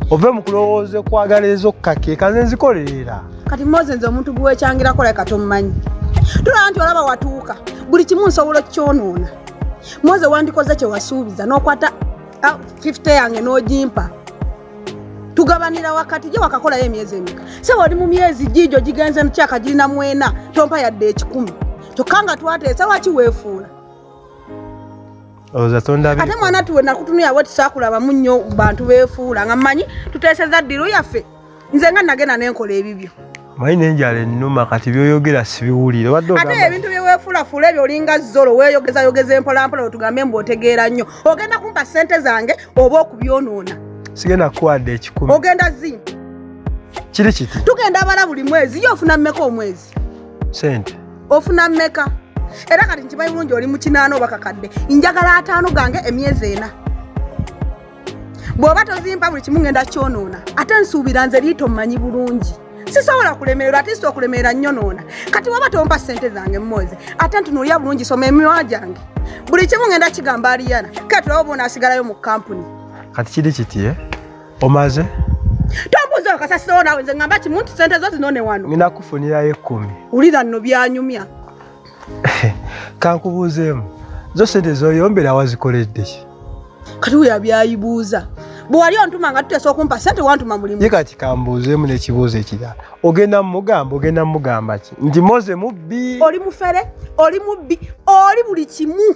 Ove mu kulowooza okwagala ez'okukakeeka, nze nzikolerera. Kati Moze, nze omuntu gwewekyangirako leka tomumanyi. Tulaba nti olaba watuuka buli kimu nsobola okukyonoona. Moze, wandikoze kye wasuubiza n'okwata 50 yange n'ogimpa, tugabanira wakati gye wakakolayo emyezi emeka? Seba, oli mu myezi giigyo gigenze mukyaka girina 4, tompa yadde 100, kyokka nga twateesa. Lwaki weefuula? Olowooza tondabye? Ate mwana tuwe nakutunuya bwe tisakulabamu nnyo bantu beefuula, nga mmanyi tuteeseza deal yaffe. Nze nga nagenda nenkola ebibyo. Manyi n'enjala ennuma, kati byoyogera sibiwulire. Obadde Ate ogamba ebintu byeweefuulafuula ebyo, olinga zolo, weeyogezayogeza empolampola. Otugambe mbu otegeera nnyo. Ogenda kumpa ssente zange oba okubyonoona? Sigenda kukuwadde 100. Ogenda zimpa. Kiri kiti. Tugenda abala buli mwezi. Ye ofuna mmeka omwezi? Sente. Ofuna mmeka? Era kati nkimanyi bulungi oli mu 800 oba kakadde. Njagala 50 gange emyezi 4. Bw'oba tozimpa, buli kimu ngenda kyonoona. Ate nsuubira nze liito mmanyi bulungi, sisobola kulemererwa. Ate si okulemerera nnyonoona. Kati woba tompa ssente zange, Moze, ate ntunuulira bulungi, soma emimwa gyange, buli kimu ngenda kigamba Aliyana. Kale tulaba oba onaasigalayo mu kampuni. Kati kiri kiti, eh? Omaze? Tombuuza okasasirewo naawe. Nze ngamba kimu nti ssente zo zinone wano. Ngenda kufunirayo 10. Wulira nno byanyumya. Kankubuuzeemu, zo sente zoyombera wazikoledde ki? Kati wuya byayibuuza. Bwe wali ontuma nga tuteesa okumpa sente, wantuma mulimu? Ye kati kambuuzeemu n'ekibuuzo ekirala, ogenda mugamba ki? Nti Moze mubbi? Oli mufere, oli mubbi, oli buli kimu.